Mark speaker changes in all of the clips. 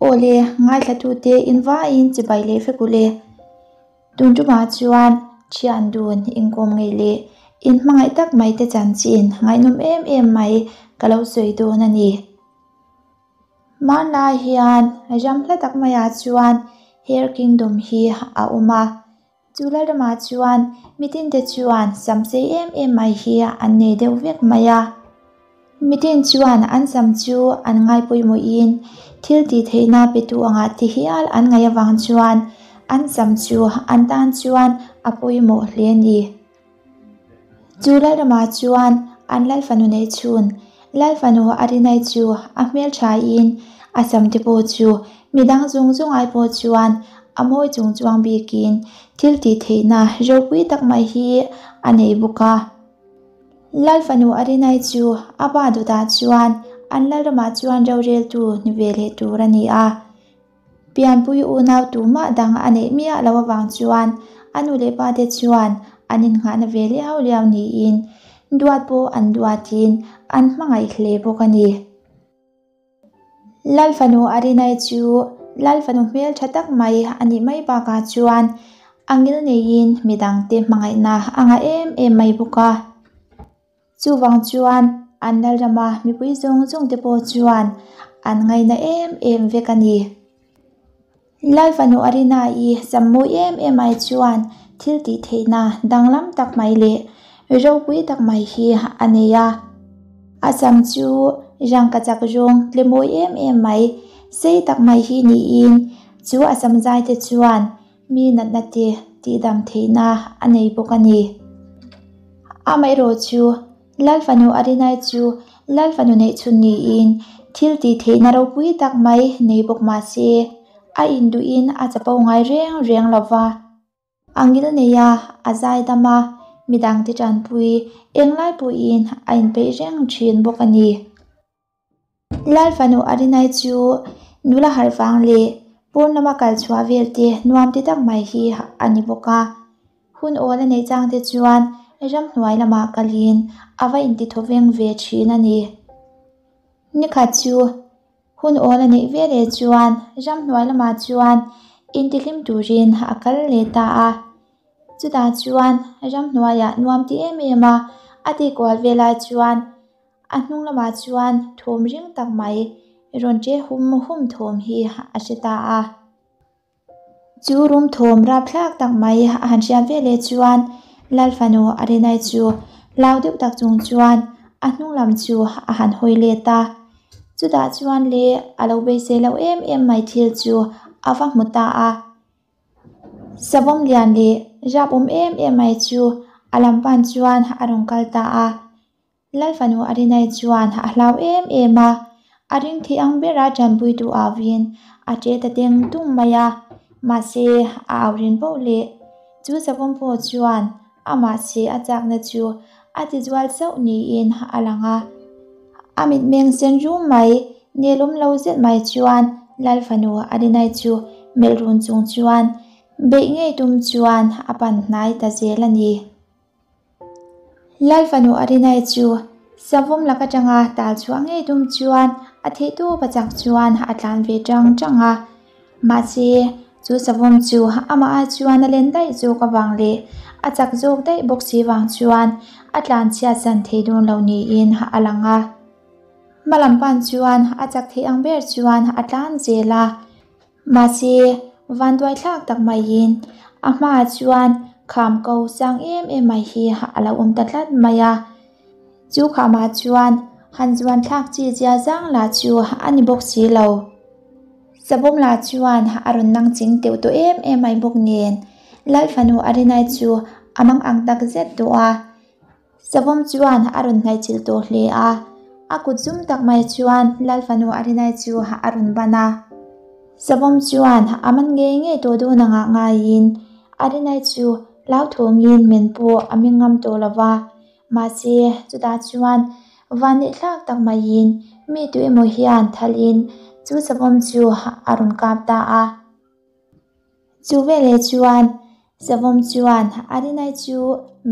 Speaker 1: Aw le, ngaithlatute in vaiin chibai leh vek u le. Tun tumah chuan thian dun inkawm ngei leh in hmangaih tak mai te chanchin ngaihnawm em em mai ka lo sawi dawn a ni. Hmanlai hian ram hla tak maiah chuan Hair Kingdom hi a awm a. Chu lalramah chuan mitinte chuan sam sei em em mai hi an nei deuh vek mai a. Mitin chuan an sam chu an ngai pawimawhin thil tih theihna petu angah ti hial an ngaih avang chuan an sam chu an tan chuan a pawimawh hle a ni. Chu lalramah chuan an lalfanu neih chhun Lalfanu Arinai chu a hmelthain a samte pawh chu midang zawng zawng ai pawh chuan a mawi chung chuang bikin thil tih theihna ropui tak mai hi a nei bawk a. Lalfanu Arinai chu a pa dawtah chuan an lalramah chuan roreltu ni ve leh tur a ni a. Pianpui unau tumah dang a neih miah loh avang chuan a nu leh pa te chuan an innghahna ve liau liau niin duat pawh an duatin an hmangaih hle bawk a ni. Lalfanu Arinai chu Lalfanu hmeltha tak mai a nih mai bakah chuan a ngil neiin midangte hmangaihna a ngah em em mai bawk a. Chuvang chuan an lalrama mipui zawng zawng te pawh chuan an ngaina em em vek a ni. Lalfanu Arina-i sam mawi em em ai chuan thil tih theihna danglam tak mai leh ropui tak mai hi a nei a. A sam chu rangkachak rawng tle mawi em em mai, sei tak mai hi niin chu a sam zai te chuan Mi natna te tihdam theihna a nei bawk a ni. Amaherawh chu, Lalfanu Arinai chu Lalfanu neihchhun niin thil tih theihna ropui tak mai nei bawk mah se, a induhin a chapo ngai reng reng lo va. A ngil nei a, a zaidam a, midangte tanpui englai pawhin a inpeih reng thin bawk a ni. Lalfanu Arinai chu nula harh vang leh pawn lama kal chhuah vel te nuam ti tak mai hi a ni bawk a. Hun awl a neih chang te chuan ramhnuai lamah kalin a va inti thaw veng ve thin a ni. Nikhat chu hun awl a neih ve leh chuan ramhnuai lamah chuan intihlim turin a kal leh ta a. Chutah chuan ramhnuaiah nuam ti em em a a tihkual ve lai chuan A hnung lamah chuan thawm ring tak mai rawn che hum hum thawm hi a hre ta a. Chu rum thawm rapthlak tak mai a han hriat ve leh chuan Lalfanu Arinai chu hlau deuh tak chung chuan a hnung lam chu a han hawi let a. Chutah chuan le a lo beisei loh em em mai thil chu a va hmu ta a. Savawm lian leh rap awm em em mai chu a lam pan chuan a rawn kal ta a. Lalfanu Arinai chuan a hlau em em a, a ring thei ang bera tanpuitu auin a ṭe ta teng tung mai a, mahse a au rin poh leh chu savawm pawh chuan amah che a chakna chu a tizual chauh niin a lang a. A mitmeng sen rum mai, nelawm lo zet mai chuan Lalfanu Arinai chu melh run chung chuan beih ngei tum chuan a pan hnai ta zel a ni. Lalfanu Arinai chu savawm lak atanga tal chhuah ngei tum chuan a theihtawp a chak chuan a tlan ve tang tang a. Mahse, chu savawm chu amah ai chuan a len daih zawk avang leh a chak zawk daih bawk si vang chuan a tlan chhiat san thei dawn lo niin a lang a. Hmalam pan chuan a chak theih ang ber chuan a tlan zel a. Mahse, vanduai thlak tak maiin a hmaah chuan kham ko sang em em mai hi a lo awm ta tlat mai a. Chu khamah chuan han zuan thlak chi zia zang lah chu a ni bawk si lo. Savawm lah chuan a rawn nang ching teuh tawh em em mai bawk nen, Lalfanu Arinai chu a mang ang tak zet tawh a. Savawm chuan a rawn hnaihchilh tawh hle a, a kut zum tak mai chuan Lalfanu Arinai chu a rawn ban a. Savawm chuan a man ngei ngei tawh dawn angah ngaiin Arinai chu hlauthawngin men pawh a meng ngam tawh lo va, mahse chutah chuan vanneih thlak tak maiin mi tu emaw hian thalin chu savawm chu a rawn kap ta a. Chu veleh chuan Savawm chuan Arinai chu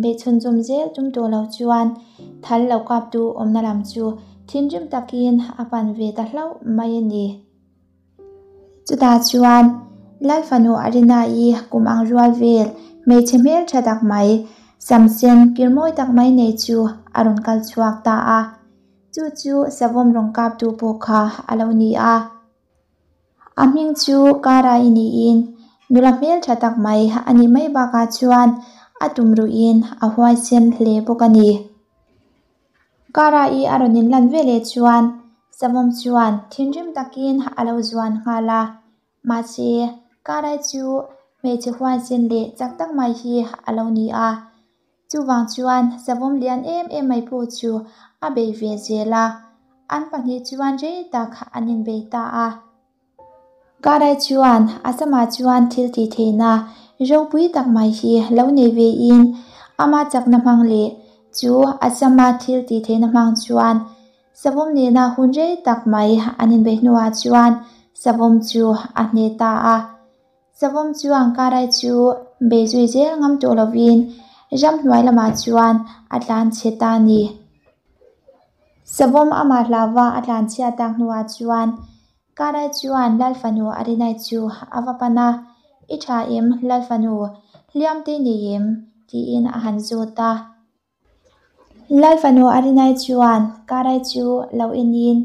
Speaker 1: beichhun zawm zel tum tawh lo chuan thal lo kaptu awmna lam chu thinrim takin a pan ve ta hlauh mai a ni. Chutah chuan Lal fanu Arina-i kum ang rual vel hmeichhe hmeltha tak mai, sam sen kir mawi tak mai nei chu a rawn kal chhuak ta a. Chu chu savawm rawn kaptu pawh kha a lo ni a. A hming chu Kara-i niin nula hmeltha tak mai a nih mai bakah chuan a tumruhin a huaisen hle bawk a ni. Kara-i a rawn inlan ve leh chuan Savawm chuan thinrim takin a lo zuan nghal a, mahse Kara-i chu hmeichhe huaisen leh chak tak mai hi a lo ni a. Chuvang chuan savawm lian em em mai pawh chu a bei ve zel a, an pahnih chuan rei tak an inbei ta a. Karai chuan a samah chuan thil tih theihna ropui tak mai hi lo nei vein ama chakna hmang leh chu a sama thil tih theihna hmang chuan savawm nena hun rei tak mai an inbeih hnuah chuan savawm chu a hneh ta a. Savawm chuan Karai chu bei zui zel ngam tawh lovin ramhnuai lamah chuan a tlan chhe ta a ni. Savawm amah hlauva a tlan chhiat tak hnuah chuan Karai chuan Lal fanu Arinai chu a va pan a, I tha em Lal fanu, hliam te i nei em? tiin a han zawt a. Lal fanu Arinai chuan Karai chu lo enin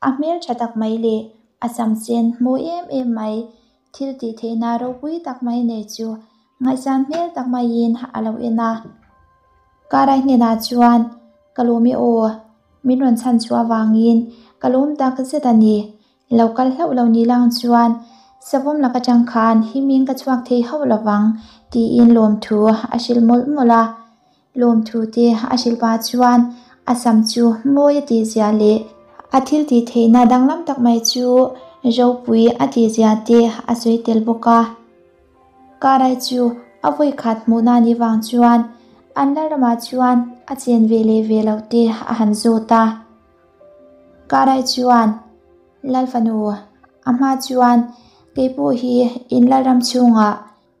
Speaker 1: a hmel tha tak mai leh a sam sen hmu em em mai, thil tih theihna ropui tak mai nei chu ngaihsan hmel tak maiin a lo en a. Karai hnenah chuan, Ka lawm e aw, min rawn chhan chhuah avangin ka lawm tak zet a ni. Lo kal hlauh lo ni lang chuan savawm lak atang khan himin ka chhuak thei hauh lovang tiin lawmthu a hrilh mawlh mawlh a. Lawmthu te a hrilh pah chuan a sam chu mawi a tih zia leh a thil tih theihna danglam tak mai chu ropui a tih zia te a sawi tel bawk a. Karai chu a vawi khat hmuhna ni vang chuan an lalramah chuan a chen ve leh ve loh te a han zawt a. Karai chuan Lal fanu a hma chuan kei pawh hi in lalram chhungah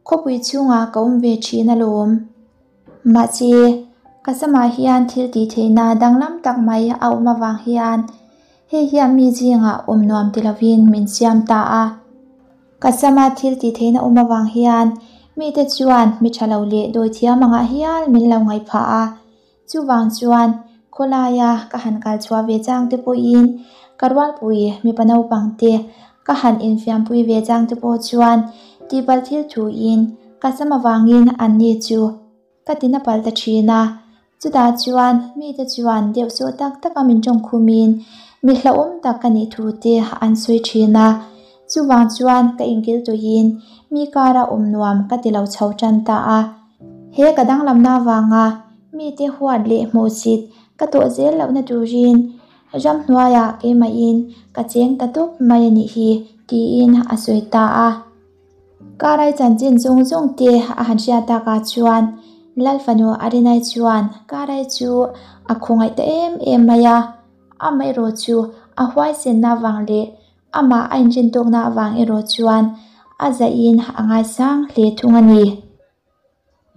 Speaker 1: Khawpui chhungah ka awm ve thin alawm. Mahse, ka samah hian thil tih theihna danglam tak mai a awm avang hian hei hian mi zingah awm nuam ti lovin min siam ta a. Ka sama thil tih theihna awm avang hian mite chuan mi tha lo leh dawithiam angah hial min lo ngaih phah a. Chuvang chuan khawlaia ka han kal chhuah ve chang te pawhin ka rualpui mipa naupang te ka han infiampui ve chang te pawh chuan tihpalh thil thuin ka sam avangin anni chu ka ti na palh ta thin a. Chutah chuan mite chuan deuhsawh tak taka min tawngkhumin mi hlauhawm tak ka nih thu te an sawi thin a. Chuvang chuan ka inkil tawhin mi kara awm nuam ka ti lo chho tan ta a. He ka danglamna avanga mite huat leh hmuhsit ka tawh zel lohna turin ramhnuaiah keimahin ka cheng ta tawp mai a nih hi, tiin a sawi ta a. Karai chanchin zawng zawng te a han hriat takah chuan Lal fanu Arinai chuan Karai chu a khawngaih ta em em mai a, amaherawh chu a huaisenna avang leh Amah a inrintawkna avang erawh chuan a zahin a ngaisang hle thung a ni.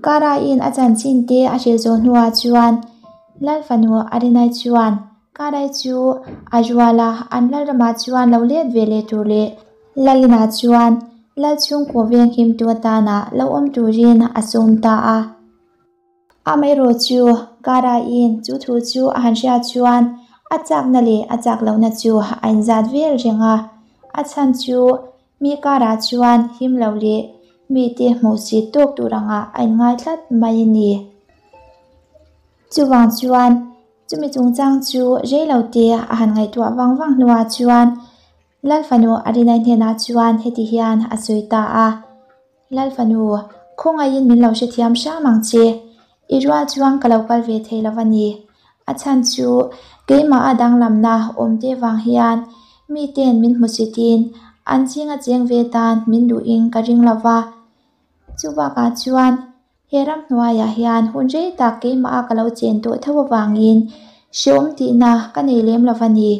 Speaker 1: Kara-in a chanchin te a hrilh zawh hnuah chuan Lal fanu Arinai chuan Karai chu a rual a, an lal ramah chuan lo let ve leh tur leh Lalinah chuan Lal chhungkaw venghimtu atana lo awm turin a sawm ta a. Amaherawh chu Kara-in chu thu chu a han hriat chuan a chakna leh a chak lohna chu a inzat vel reng a, a chhan chu mi Kara chuan him lo leh mite hmuhsit tawk tur angah a inngai tlat mai a ni. Chuvang chuan chumi chungchang chu rei lo te a han ngaihtuah vang vang hnuah chuan Lal fanu Arinai hnenah chuan heti hian a sawi ta a. Lal fanu, khawngaihin min lo hrethiam hram ang che. I rual chuan ka lo kal ve thei lo a ni. A chhan chu keimah a danglamna awm te vang hian miten min hmusitin an zinga cheng ve tan min duhin ka ring lo va. Chubakah chuan he ramhnuaiah hian hun rei tak keimah a ka lo chen tawh tho avangin hreawm tihna ka nei lem lo a ni.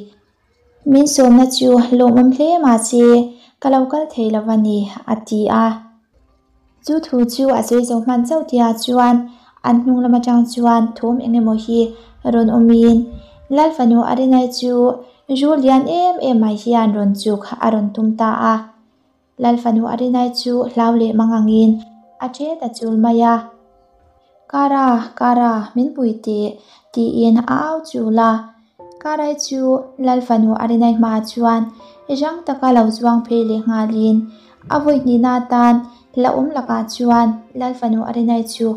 Speaker 1: Min sawmna chu lawmawm hle mahse ka lo kal thei lo a ni, a ti a. Chu thu chu a sawi zo hman chauh tihah chuan an hnung lam atang chuan thawm eng emaw hi rawn awmin Lal fanu Arinai chu rul lian em em mai hian rawn chuk a rawn tum ta a. Lal fanu Arinai chu hlau leh mang angin a ṭe ta chul mai a. Kara, Kara, min pui teh, tiin a au chul a. Karai chu Lal fanu Arinai hmaah chuan rang taka lo zuang phei leh nghalin a vawi hnihna atan hlauhawm lakah chuan Lal fanu Arinai chu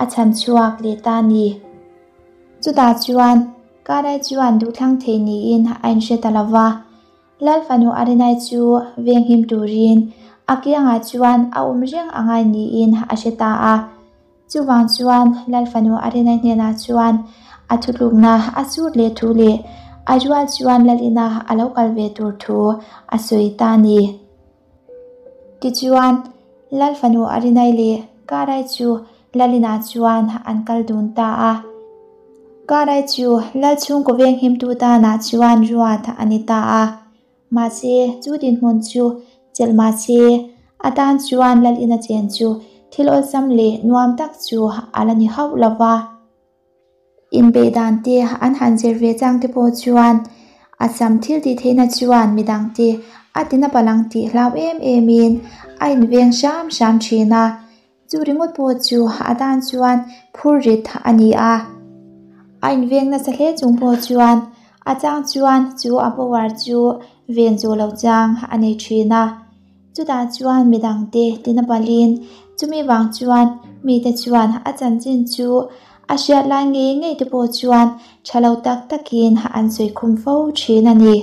Speaker 1: a chhan chhuak leh ta a ni. Chutah chuan Karai chuan duhthlang thei niin a inhre ta lo va. Lal fanu Arinai chu venghim turin a kiangah chuan a awm reng a ngai niin a hre ta a. Chuvang chuan Lal fanu Arinai hnenah chuan a thutlukna a sut leh thu leh a rual chuan Lal ina a lo kal ve tur thu a sawi ta a ni. Tichuan, Lal fanu Arinai leh Karai chu Lal inah chuan an kal dun ta a. Karai chu Lal chhungkaw venghimtu tanah chuan ruat a ni ta a. Mahse, chu dinhmun chu chelh mahse, a tan chuan Lal ina chen chu thil awlsam leh nuam tak chu a la ni hauh lo va. Inbeih dan te an han zir ve chang te pawh chuan a sam thil tih theihna chuan midang te a tina palang tih hlau em em in a inveng hram hram thin a. Chu ringawt pawh chu a tan chuan phur rit a ni a. A inveng nasa hle chung pawh chuan a chang chuan chu a power chu ven zawh loh chang a nei thin a. Chutah chuan midangte tina palin chumi vang chuan mite chuan a chanchin chu a hriat lai ngei ngei te pawh chuan tha lo tak takin an sawi khum fo thin a ni.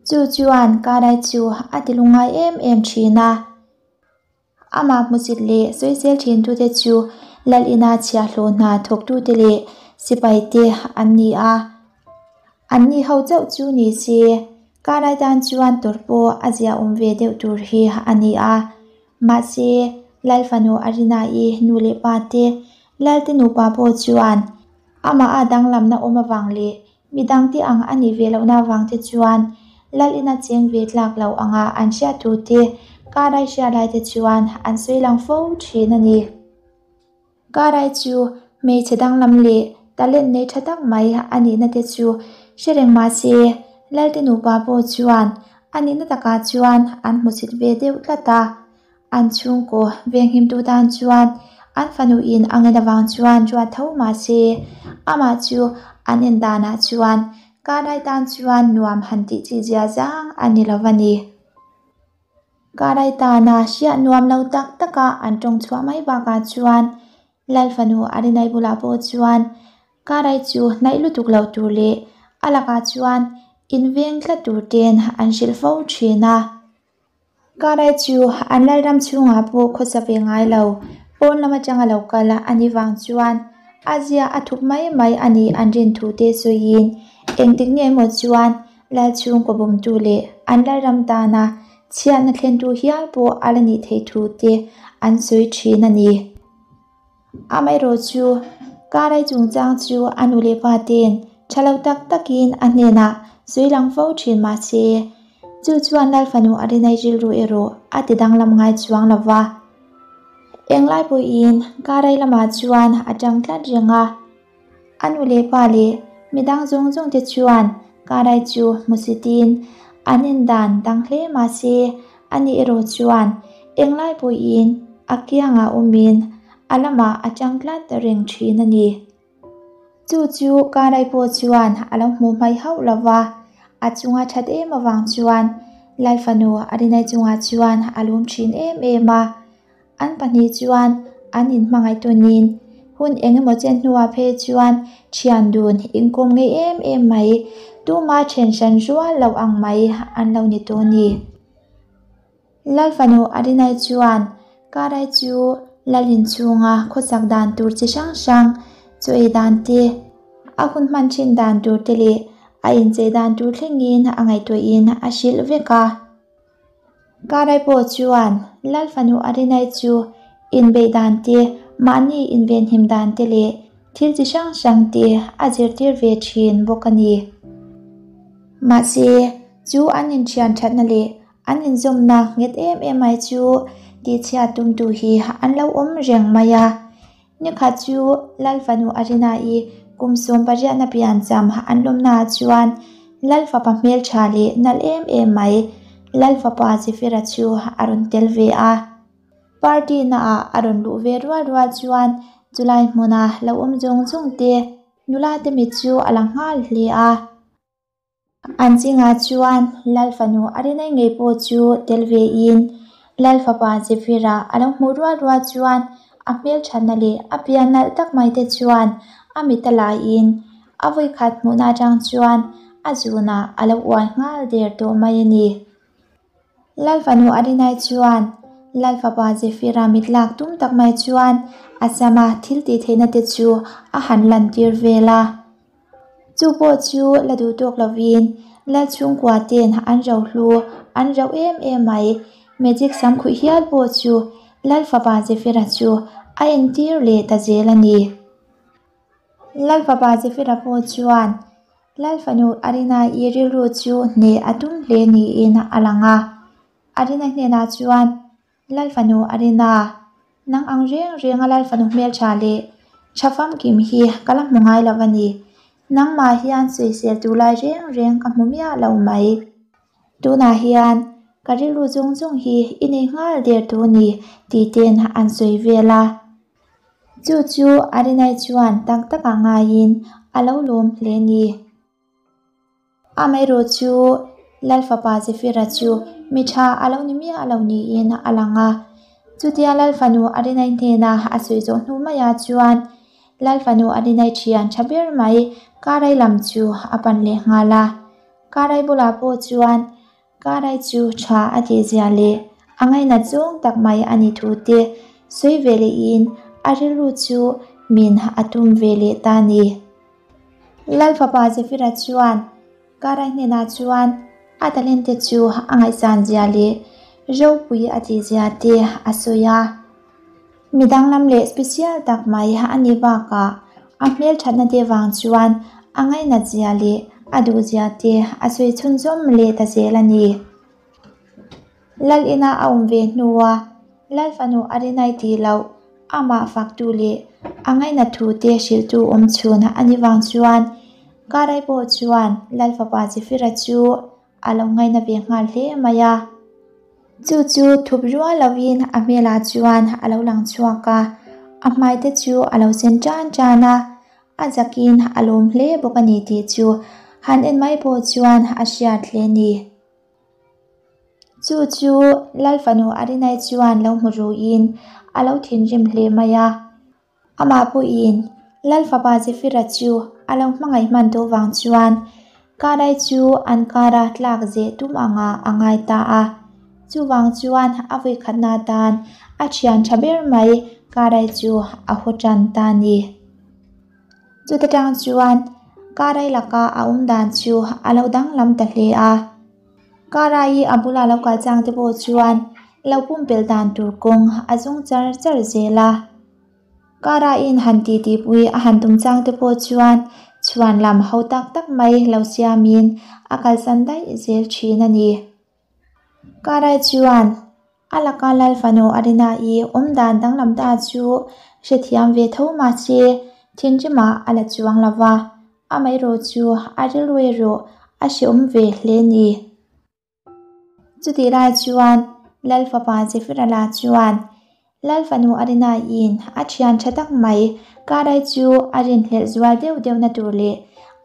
Speaker 1: Chu chuan Karai chu a ti lungngai em em thin a. Amah hmusit leh sawisel thintute chu Lal ina chhiahhlawh hna thawktute leh sipaite an ni a. Anni ho chauh chu ni se, Karai tan chuan tawrh pawh a ziaawm ve deuh tur hi a ni a. Mahse, Lal fanu Arina-i nu leh pa te, Lalte nupa pawh chuan amah a danglamna awm avang leh Midangte ang a nih ve lohna avangte chuan Lal ina cheng ve tlak lo anga an hriat tute Karai hriat laite chuan an sawi lang fo thin a ni. Karai chu hmeichhe danglam leh talent nei tha tak mai a nihna te chu hre reng mah se Lalte nupa pawh chuan a nihna takah chuan an hmusit ve deuh tlat a. An chhungkaw venghimtu tan chuan an fanuin a ngen avang chuan ruat tho mah se, amah chu an en danah chuan Karai tan chuan nuam han tih chi zia zang a ni lo va ni. Karai tana hriat nuam lo tak taka an tawng chhuah mai bakah chuan Lal fanu Arinai bulah pawh chuan Karai chu hnaih lutuk lo tur leh a lakah chuan inveng tlat tur ten an hrilh fo thin a. Karai chu an lalram chhungah pawh khawsa ve ngai lo, pawn lam atanga lo kal a nih vang chuan a zia a thup mai mai a nih an rin thu te sawiin engtik nge emaw chuan lal chhungkaw bawmtu leh an lalram tana chhiatna thlentu hial pawh a la nih theih thu te an sawi thin a ni. Amaherawh chu Karai chungchang chu a nu leh pa ten tha lo tak takin a hnenah sawi lang fo thin mah se, chu chuan Lal fanu Arinai rilru erawh a ti danglam ngai chuang lo va. Englai pawhin Karai lamah chuan a tang tlat reng a. A nu leh pa leh midang zawng zawng te chuan Karai chu hmusitin an en dan dang hle mah se, ani erawh chuan englai pawhin a kiangah awmin a lamah a tang tlat reng thin a ni. Chu chu Karai pawh chuan a lo hmuh hmaih hauh lo va, a chunga that em avang chuan Lal fanu Arinai chungah chuan a lum thin em em a. An pahnih chuan an inhmangaih tawnin hun eng emaw chen hnuah phei chuan thian dun inkawm ngei em em mai, tuma then hran rual loh ang mai an lo ni tawh a ni. Lal fanu Arinai chuan Karai chu Lal inchhunga khawsak dan tur chi hrang hrang, chaw ei dan te, a hun hman thin dan tur te leh a inchei dan tur thlengin a ngaihtuahin a hrilh vek a. Karai pawh chuan Lal fanu Arinai chu inbeih dan te, mahni invenhim dan te leh thil chi hrang hrang te a zirtir ve thin bawk a ni. Mahse, chu an inthian thatna leh an inzawmna nghet em em mai chu tihchhiat tumtu hi an lo awm reng mai a. Nikhat chu Lal fanu Arina-i kum 18 na piancham an lawmnaah chuan Lal fapa hmeltha leh nalh em em mai. Lal fapa Zephyr-a chu a rawn tel ve a. Party naah a rawn luh ve rual rual chuan chulai hmuna lo awm zawng zawng te nula te mit chu a la nghal hle a. An chingah chuan Lal fanu Arinai ngei pawh chu tel ve in Lal fapa Zephyr-a a lo hmuh rual rual chuan a hmelthatna leh a pian nalh tak mai te chuan a mit a laiin a vawikhat hmuhna atang chuan a zunah a lo uai nghal der tawh mai a ni. Lal fanu Arinai chuan Lal fapa Zephyr-a mit lak tum tak mai chuan a sama thil tih theihna te chu a han lantir vel a. Chu pawh chu la duh tawk lovin Lal chhungkua ten an ro hlu an ro em em mai. Magic samkhuih hial pawh chu Lal fapa Zephyr-a chu a entir leh ta zel a ni. Lal fapa Zephyr-a pawh chuan Lal fanu Arina-i rilru chu hneh a tum hle niin a lang a. Arina hnenah chuan Lal fanu Arina, nang ang reng renga Lal fanu hmeltha leh tha famkim hi ka la hmu ngai lo a ni. Nangmah hian sawisel tur lai reng reng ka hmu miah lo mai. Tunah hian ka rilru zawng zawng hi i nei nghal der tur a ni tih ten an sawi vel a. Chu chu Arinai chuan tak takah ngaiin a lo lawm hle a ni. Amaherawh chu Lal fapa Zephyr-a chu mi tha a lo ni miah lo niin a lang a. Chutia Lal fanu Arinai hnena a sawi zawh hnu maiah chuan Lal fanu Arinai thian tha ber mai Karai lam chu a pan leh nghal a. Karai bulah pawh chuan Karai chu tha a tih zia leh a ngainat zawng tak mai a ni thu te sawi ve lehin a rilru chu min a tum ve leh ta a ni. Lal fapa Zephyra chuan Karai hnenah chuan a talent te chu a ngaihsan zia leh ropui a tih zia te a sawi a. Mi danglam leh special tak mai a nih bakah a hmelthatna te vang chuan a ngainat zia leh a duh zia te a sawi chhunzawm leh ta zel a ni. Lal ina a awm ve hnua Lal fanu a rinai tih loh amah faktu leh a ngainat thu te hrilhtu awm chhun a nih vang chuan Karai pawh chuan Lal fapa Zephyra chu a lo ngaina ve nghal hle mai a. Chu chu thup rual lovin a hmelah chuan a lo lang chhuak a, a hmai te chu a lo sen tan tan a, a zakin a lawm hle bawk a ni tih chu han en mai pawh chuan a hriat hle a ni. Chu chu Lal fanu Arinai chuan lo hmu ruin a lo thinrim hle mai a. Amah pawhin Lal fapa Zephyra chu a lo hmangaih hman tawh vang chuan Karai chu an kara tlak zeh tum anga a ngai ta a. Chuvang chuan a vawikhatna atan a thian tha ber mai Karai chu a haw tan ta a ni. Chuta tang chuan Karai laka a awm dan chu a lo danglam ta hle a. Karai a bula lo kal chang te pawh chuan lo pumpelh dan tur kawng a zung char char zel a. Karaiin han titipui a han tum chang te pawh chuan chhuan lam ho tak tak mai lo siamin a kalsan daih zel thin a ni. Karai chuan a laka Lal fanu Arina-i awmdan danglam ta chu hrethiam ve tho mahse thinrimah a la chuang lo va, amaherawh chu a rilru erawh a hrehawm ve hle a ni. Chutih lai chuan Lal fapa Zephyr-a chuan Lal fanu Arina-in a thian tha tak mai Karai chu a rinhlelh zual deuh deuhna tur leh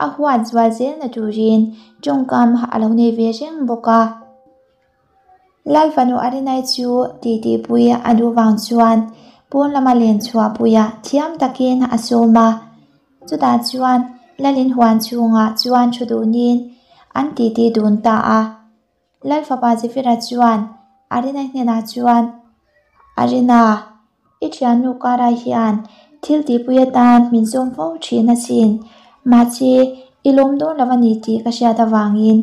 Speaker 1: a huat zual zelna turin tawngkam a lo nei ve reng bawk a. Lal fanu Arinai chu titipui a duh vang chuan pawn lama len chhuahpuiah thiam takin a sawm a. Chutah chuan Lalin huan chhungah chuan thu duhnin an titi dun ta a. Lal fapa Zephyra chuan Arina hnenah chuan, Arina, i thiannu karah hian thil tihpui atan min zawm fo thin asin. Mahse, i lawm dawn lo a ni tih ka hriat avangin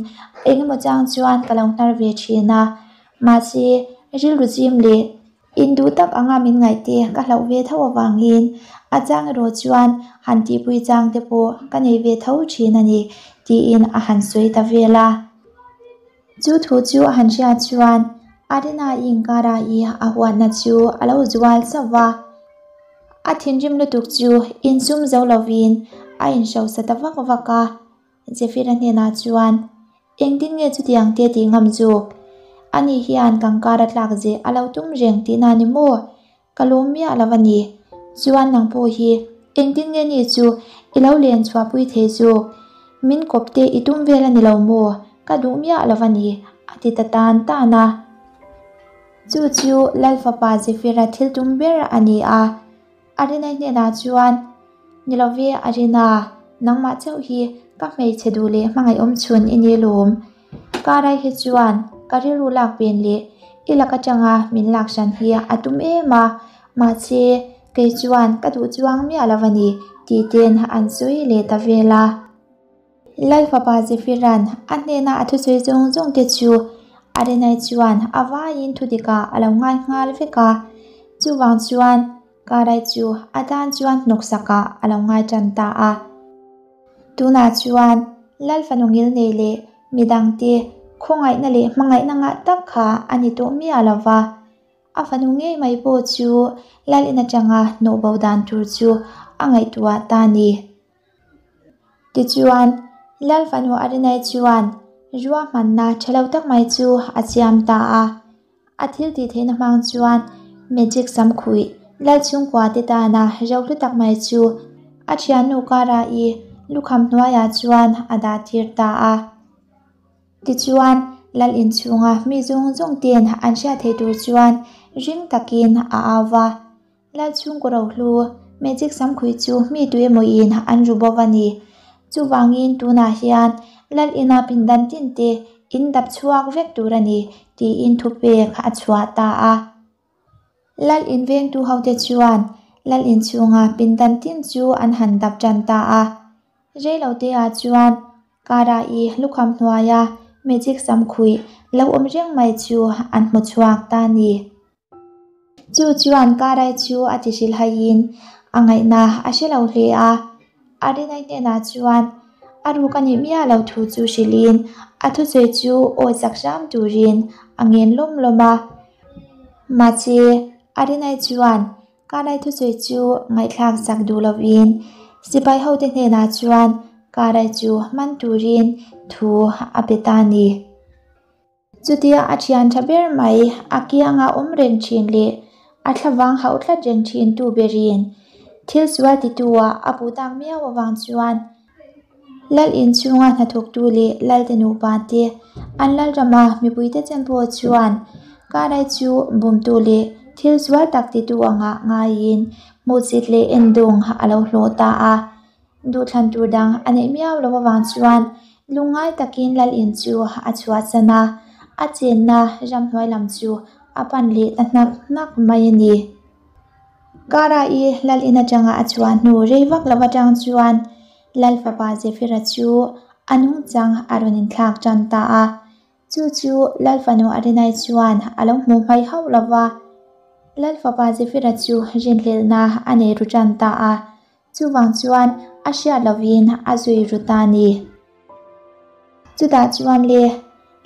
Speaker 1: engemaw chang chuan ka lo hnar ve thin a. Mahse, rilru zim leh Induh tak anga min ngaihte ka hlauh ve tho avangin a chang erawh chuan han tihpui chang te pawh ka nei ve tho thin a ni, tiin a han sawi ta vel a. Chu thu chu a han hriat chuan Arina-i inkara-i a huatna chu a lo zual chauh va. A thinrim lutuk chu insum zo lovin a inhrosa ta vak vak a. Zephyr-a hnenah chuan, Engtin nge chutiang te tih ngam zawk? Ani hian kan kar a tlak zeh a lo tum reng tihna ni maw? Ka lawm miah lo a ni. Chuan nang pawh hi engtin nge ni chu i lo len chhuahpui thei zawk? Min kawp te i tum vel a ni lo maw? Ka duh miah lo a ni, a ti ta tan tan a. Chu chu Lal fapa Zephyr-a thil tum ber a ni a. Arinai hnenah chuan, Ni lo ve Arina, nangmah chauh hi ka hmeichhe duh leh hmangaih awm chhun i ni lawm. Karai hi chuan ka rilru lak pen leh i lak atanga min lak hran hi a tum em a, mahse kei chuan ka duh chuang miah lo a ni tih ten an sawi leh ta vel a. Lal fapa Zephyr-a'n a hnena a thusawi zawng zawng te chu Arenai chuan a vaiin thudikah a lo ngai nghal vek a, chuvang chuan Karai chu a tan chuan hnawksakah a lo ngai tan ta a. Tunah chuan Lal fanu ngilnei leh midangte khawngaihna leh hmangaihna ngah tak kha a ni tawh miah lo va. A fanu ngei mai pawh chu Lal in atanga hnawh bo dan tur chu a ngaihtuah ta a ni. Tichuan, Lal fanu Arinai chuan ruahmanna tha lo tak mai chu a siam ta a. A thil tih theihna hmang chuan Magic Samkhuih Lal chhungkua te tana ro hlu tak mai chu a thiannu Kara-i lukham hnuaiah chuan a dah tir ta a. Tichuan, Lal inchhunga mi zawng zawng ten an hriat theih tur chuan ring takin a au va. Lal chhungkaw rohlu, Magic Samkhuih chu mi tu emawiin an ru bo a ni. Chuvangin tunah hian Lal ina pindan tin te in dap chhuak vek tur a ni tiin thupek a chhuah ta a. Lal in vengtu hote chuan Lal inchhunga pindan tin chu an han dap tan ta a. Reilote-ah chuan Kara-i lukham hnuaia Magic Samkhuih lo awm reng mai chu an hmu chhuak ta a ni. Chu chuan Karai chu a ti hrilhaiin a ngaihna a hre lo hle a. Arinai hnenah chuan a ruk a nih miah lo thu chu hrilhin a thusawi chu awi chak hram turin a ngen lawm lawm a. Mahse, Arinai chuan Karai thusawi chu ngaihthlak chak duh lovin sipai hote hnenah chuan Karai chu man turin thu a pe ta a ni. Chutia a thian tha ber mai, a kianga awm reng thin leh a thlavang hauh tlat reng thin tu berin thil sual titu ah a puh tak miau avang chuan Lal inchhunga hnathawktu leh Lalte nupa te an Lalrama mipuite chen pawh chuan Karai chu bumtu leh thil sual tak titu anga ngaiin hmuhsit leh endawng a lo hlawh ta a. Duhthlan tur dang a neih miau lo avang chuan lungngai takin Lal in chu a chhuahsan a, a chenna ramhnuai lam chu a pan leh ta hnak hnak mai a ni. Kara-i Lal in atanga a chhuah hnu rei vak lo atang chuan Lal fapa Zephyr-a chu a nungchang a rawn inthlak tan ta a. Chu chu Lal fanu Arinai chuan a lo hmuh hmai hauh lo va, Lal fapa Zephyr-a chu rinhlelhna a nei ru tan ta a. Chuvang chuan a hriat lovin a zui ru ta a ni. Chutah chuan le,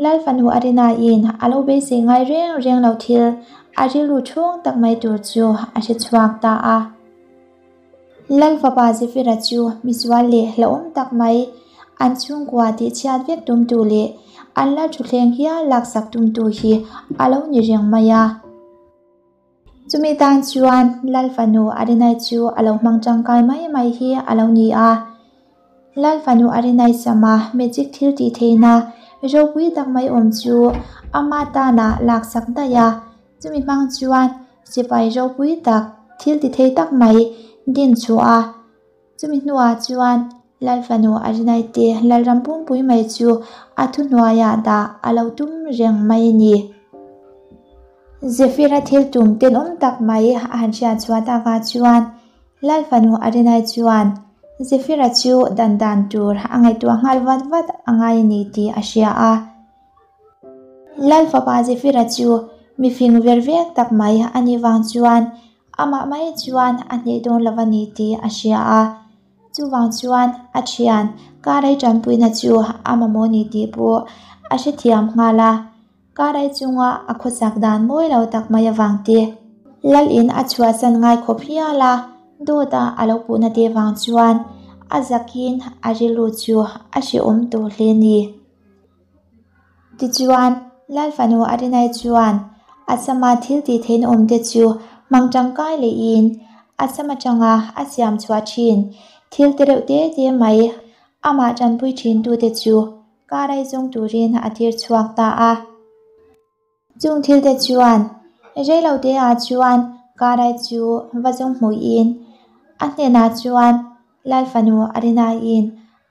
Speaker 1: Lal fanu Arinaiin a lo beisei ngai reng reng lo thil a rilru chhung tak mai tur chu a hre chhuak ta a. Lal fapa Zephyr-a chu misual leh hlauhawm tak mai, an chhungkua tihchhiat vek tumtu leh an lal thutthleng hial laksak tumtu hi a lo ni reng mai a. Chumi tan chuan Lal fanu Arinai chu a lo hmang tangkai mai mai hi a lo ni a. Lal fanu Arinai sama magic thil tih theihna ropui tak mai awm chu ama tana laksak daih a. Chumi hmang chuan sipai ropui tak thil ti thei tak mai din chhuah a. Chumi hnuah chuan Lal fanu Arinaite Lalram pumpui mai chu a thuhnuaiah dah a lo tum reng mai a ni. Zephyr-a thil tum tenawm tak mai a han hriat chhuah takah chuan Lal fanu Arinai chuan Zephyr-a chu dan dan tur a ngaihtuah nghal vat vat a ngai a ni tih a hria a. Lal fapa Zephyr-a chu mifing ver vek tak mai a nih vang chuan Amah mai chuan a hneh dawn lo a ni tih a hria a, chuvang chuan a thian Karai tanpuina chu a mamawh ni tih pawh a hrethiam nghal a. Karai chunga a khawsak dan mawi lo tak mai avang te, Lalin a chhuahsan ngai khawp hial a, dawt a a lo puhna te vang chuan a zakin a rilru chu a hrehawm tawh hle a ni. Tichuan, Lal fanu Arinai chuan a sama thil tih theihna awm te chu hmang tangkai lehin a sam atanga a siam chhuah thin thil te reuh te te mai amah tanpui thin tute chu karai zawng turin a tir chhuak ta a. Chung thil te chuan reilo te ah chuan karai chu va zawng hmuhin a hnenah chuan Lal fanu Arinaiin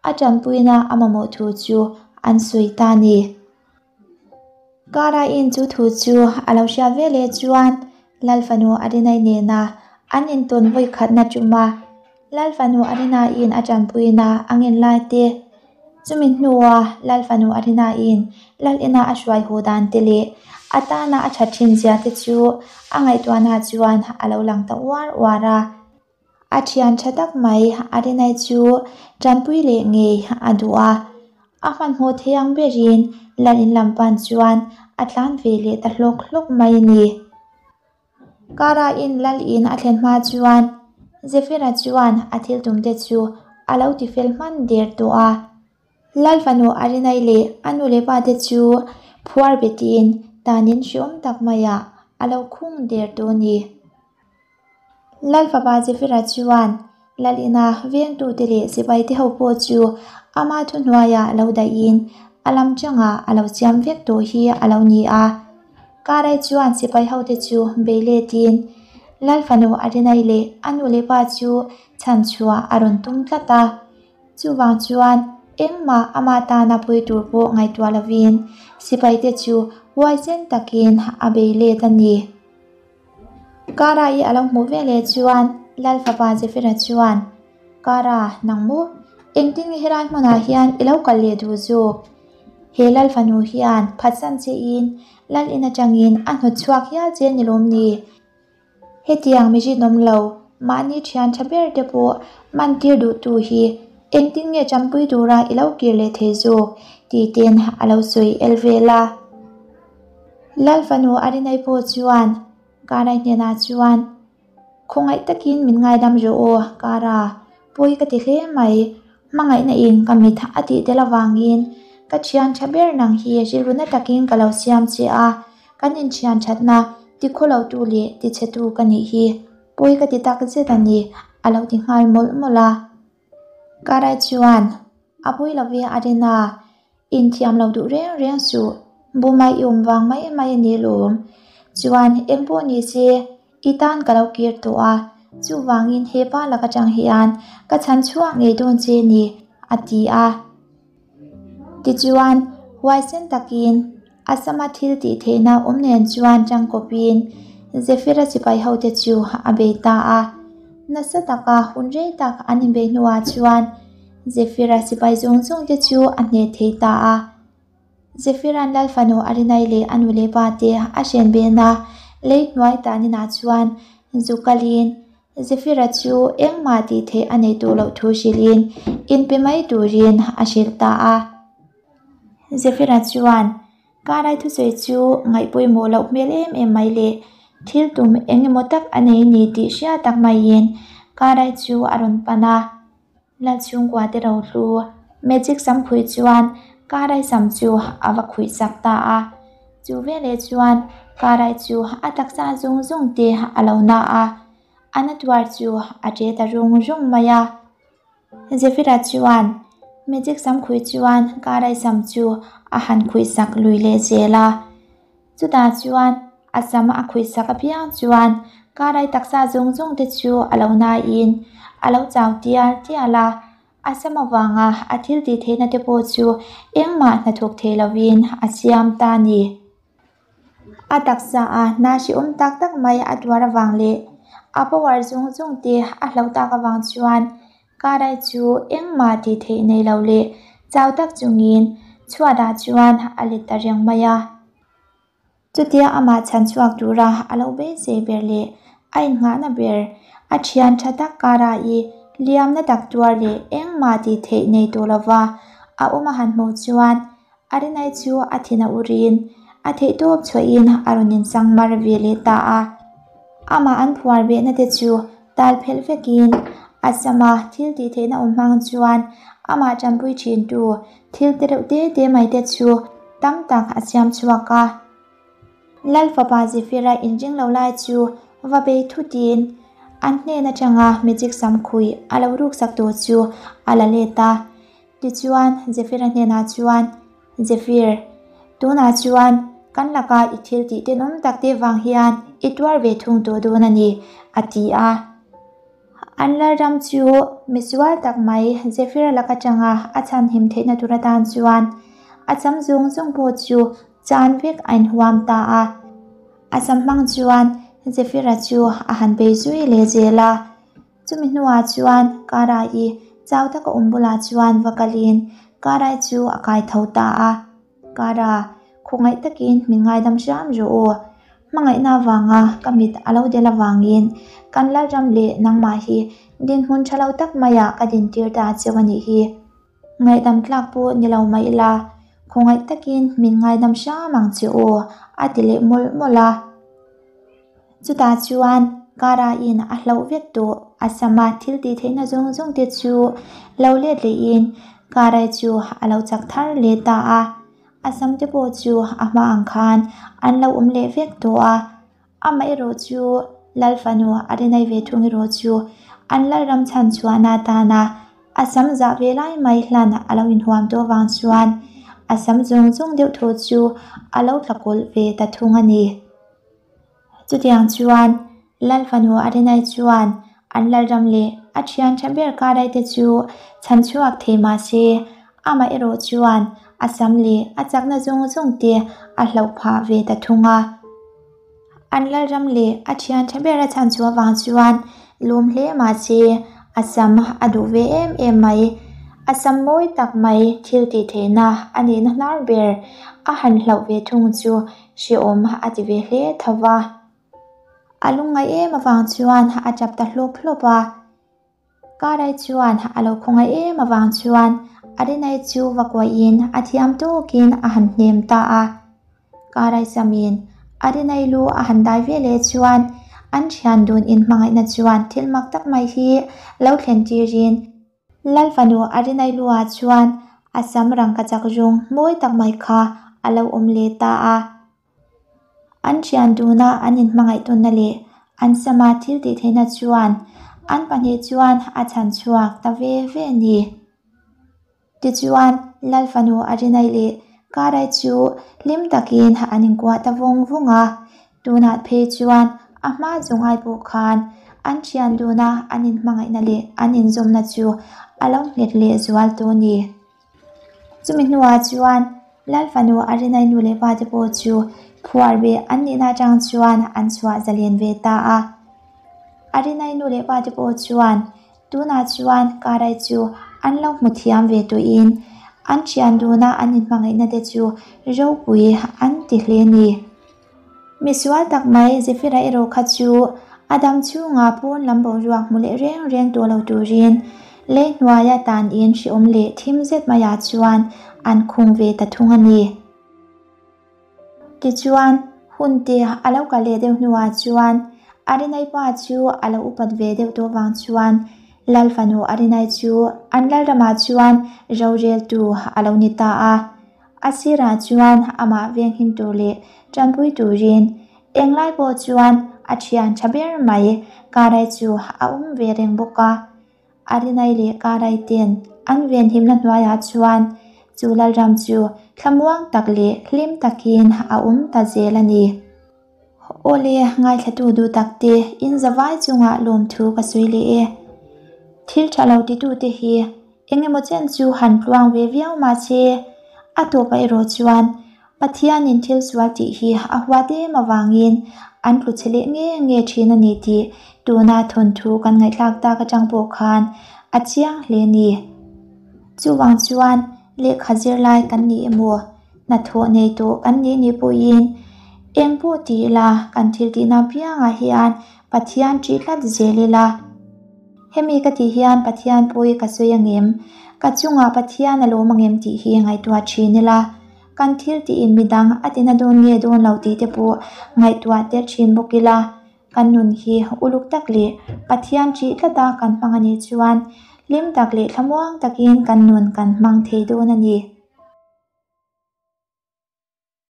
Speaker 1: a tanpuina a mamawh thu chu an sawi ta a ni. Karaiin chu thu chu a lo hriat ve leh chuan Lal fanu Arinai nena an intawn vawi khatna ṭuma Lal fanu Arinaiin a tanpuina a ngen lai te, chumi hnua Lal fanu Arinaiin Lal ina a hruai haw dan te leh a tana a ṭhat ṭhin zia te chu a ngaihtuahna chuan a lo lang ta uar uar a. A thian tha tak mai Arinai chu tanpui leh ngei a duh a, a hmanhmawh thei ang berin Lal in lam pan chuan a tlan ve leh ta hlawk hlawk mai a ni. Kara-in Lal in a thlen hma chuan Zephyr-a chuan a thil tum te chu a lo ti fel hman der tawh a. Lal fanu Arinai leh a nu leh pa te chu phuar betin tanin hreawm tak maiah a lo khung der tawh a ni. Lal fapa Zephyra chuan Lalina vengtute leh sipaite ho pawh chu ama thuhnuaiah lo dahin a lam changah a lo siam vek tawh hi a lo ni a. Karai chuan sipai hote chu bei letin Lal fanu Arinai leh a nu leh pa chu chhanchhuah a rawn tum tlat a. Chuvang chuan engmah ama tana pui tur pawh ngaihtuah lovin sipaite chu huaisen takin a bei let a ni. Kara i a lo hmuh ve leh chuan Lal fapa Zephyra chuan, Kara, nang maw? Engtin nge helai hmunah hian i lo kal leh duh zawk? He Lal fanu hian phatsan che in Lal in atangin a hnawt chhuak hial che ni lawm ni? Hetiang mi rinawm lo, mahni thian tha ber te pawh man tir duh tu hi engtin nge champui tura i lo kir leh thei zawk? tih ten a lo sawi el vel a. Lal fanu Arinai pawh chuan Karai hnenah chuan, Khawngaih takin min ngaidam rawh aw, Kara, pawi ka ti hle mai. Hmangaihna in ka mit a tih tel avangin ka thian tha ber nang hi rilru na takin ka lo siam che a, kan inthian thatna tikhaw lo tu leh tichhe tu ka nih hi pawi ka ti tak zet a ni, a lo ti nghal mawlh mawlh a. Karai chuan, A pawi lo ve Arina, Inthiam lo duh reng reng suh, buma i awm vang mai mai a ni lawm. Chuan eng pawh ni se, i tan ka lo kir tawh a, chuvangin he pa lak atang hian ka chhan chhuak ngei dawn che ni, a ti a. Tichuan, huaisen takin a sama thil tih theihna awm nen chuan tangkawpin Zephyr-a sipai hote chu a bei ta a. Nasa taka hun rei tak an inbei hnuah chuan Zephyr-a sipai zawng zawng te chu a hneh thei ta a. Zephyr-a'n Lal fanu Arinai leh a nu leh pa te a hren behna lei hnuai taninah chuan zu kalin Zephyr-a chu engmah tih theih a neih tawh loh thu hrilhin inpe mai turin a hrilh ta a. Zephyr-a chuan Karai thusawi chu ngaih pawimawh loh hmel em em mai le, thil tum eng emaw tak a nei ni tih hria tak maiin Karai chu a rawn pan a. Lalchhungkua te rohlu Magic sam khuih chuan Karai sam chu a va khuih sak ta a. Chu veleh chuan Karai chu a taksa zawng zawng te a lo na a, a na tuar chu a ṭe ta rung rung mai a. Zephyra chuan Magic sam khuih chuan Karai sam chu a han khuih sak lui leh zel a. Chutah chuan a sam a khuih sak apiang chuan Karai taksa zawng zawng te chu a lo naiin a lo chau tial tial a, a sam avanga a thil tih theihna te pawh chu engmah hnathawk thei lovin a siam ta a ni. A taksa a hna hrehawm tak tak mai a tuar avang leh a power zawng zawng te a hloh tak avang chuan Karai chu engmah tih theih nei lo leh chau tak chungin chhuatah chuan a let ta reng mai a. Chutia amah chhan chhuak tura a lo beisei ber leh a innghahna ber a thian tha tak Karai liamna tak tuar leh engmah tih theih nei tawh lova a awm a han hmuh chuan Arinai chu a thin a urin a theihtawp chhuahin a rawn insang mar ve leh ta a. Amah an phuar behna te chu tal phelh vekin a sama thil tih theihna awm hmang chuan amah tanpui thintu thil te reuh te te mai te chu tam tak a siam chhuak a. Lal fapa Zephyr-a inring lo lai chu va bei thutin an hnen atanga magic samkhui a lo ruksak tawh chu a la let a. Tichuan Zephyr-a hnenah chuan, Zephyr, tunah chuan kan laka i thil tih tenawm tak te vang hian i tuar ve thung tawh dawn a ni, a ti a. An lalram chu misual tak mai Zephyr-a lak atanga a chhanhim theihna tur atan chuan a cham zawng zawng pawh chu chan vek a inhuam ta a. A sam hmang chuan Zephyr-a chu a han bei zui leh zel a. Chumi hnuah chuan Kara-i chau taka awm bulah chuan va kalin Kara-i chu a kai tho ta a. Kara, khawngaih takin min ngaidam hram rawh aw. Hmangaihna avanga ka mit a lo del avangin kan Lalram leh nangmah hi dinhmun tha lo tak maiah ka dintir ta cheu a nih hi. Ngaihdam tlak pawh ni lo mah ila, khawngaih takin min ngaidam hram ang che aw, a ti leh mawlh mawlh a. Chutah chuan Kara-in a hlauh vek tawh a sama thil tih theihna zawng zawng te chu lo let lehin Kara-i chu a lo chak thar leh ta a. A sam te pawh chu a hma ang khan an lo awm leh vek tawh a. Amaherawh chu Lal fanu a rinai ve thung erawh chu an Lalram chhan chhuahna atana a sam zah ve lai mai hlan a lo inhuam tawh avang chuan a sam zawng zawng deuh thaw chu a lo tla kawlh ve ta thung a ni. Chutiang chuan Lal fanu Arinai chuan an Lalram leh a thian tha ber Karai te chu chhan chhuak thei mah se, amah erawh chuan a sam leh a chakna zawng zawng te a hlauh phah ve ta thung a. An Lalram leh a thian tha ber a chhan chhuah vang chuan lawm hle mah se, a sam a duh ve em em mai. A sam mawi tak mai thil tih theihna a nihna hnar ber a han hlauh ve thung chu Hrehawm a ti ve hle tho va. A lungngaih em avang chuan a tap ta hlawp hlawp a. Karai chuan a lo khawngaih em avang chuan Arinai chu va kuahin a thiam tawkin a han hnem ta a. Karai samin Arinai lu a han dai ve leh chuan an thian dun inhmangaihna chuan thil mak tak mai hi lo thlen tirin Lal fanu Arinailua chuan a sam rangkachak rawng mawi tak mai kha a lo awm leh ta a. An thian duna an inhmangaih tawnna leh an sama thil tih theihna chuan an pahnih chuan a chhan chhuak ta ve ve a ni. Tichuan, Lal fanu Arinai leh Karai chu hlim takin an inkuah ta vawng vawng a. Tunah phei chuan a hma zawng ai pawh khan an thian duna an inhmangaihna leh an inzawmna chu a lo nghet leh zual tawh a ni. Chumi hnuah chuan Lal fanu Arinai nu leh pa te pawh chu phuar beh an nihna atang chuan an chhuah zalen ve ta a. Arinai nu leh pa te pawh chuan Tunah chuan Karai chu an lo hmu thiam ve tawhin an thian duna an inhmangaihna te chu ropui an ti hle a ni. Misual tak mai Zephyra erawh kha chu a dam chhunga pawn lam boruak hmu leh reng reng tawh lo turin lei hnuaia tanin hrehawm leh thim zet maiah chuan an khung ve ta thung a ni. Tichuan, hun te a lo kal leh deuh hnuah chuan Arinai pa chu a lo upat ve deuh tawh vang chuan Lal fanu Arinai chu an Lalramah chuan roreltu a lo ni ta a. A sirah chuan amah venghim tur leh tanpui turin englai pawh chuan a thian tha ber mai Karai chu a awm ve reng bawk a. Arinai leh Karai ten an venhimna hnuaiah chuan chu Lalram chu thlamuang tak leh hlim takin a awm ta zel a ni. Awle, ngaithlatu duh takte in zavai chungah lawmthu ka sawi leh e. Thil tha lo titute hi eng emaw chen chu han tluang ve viau mah se, a tawpah erawh chuan Pathianin thil sual tih hi a huat em avangin an tlu chhe leh nge nge thin a ni tih tuna thawnthu kan ngaihthlak tak atang pawh khan a chiang hle a ni. Chuvang chuan lehkha zirlai kan ni emaw, hnathawh nei tawh kan nih nih pawhin eng pawh ti ila kan thil tihna piangah hian Pathian ṭih tlat zel ila. Hemi ka tih hian Pathian pawi ka sawi angem? Ka chungah Pathian a lawm angem tih hi ngaihtuah thin ila. Kan thil tiin midang a tina dawn nge dawn lo tih te pawh ngaihtuah tel thin bawk ila, kan nun hi uluk tak leh Pathian ṭih tlata kan hmang a nih chuan hlim tak leh thlamuang takin kan nun kan hmang thei dawn a ni.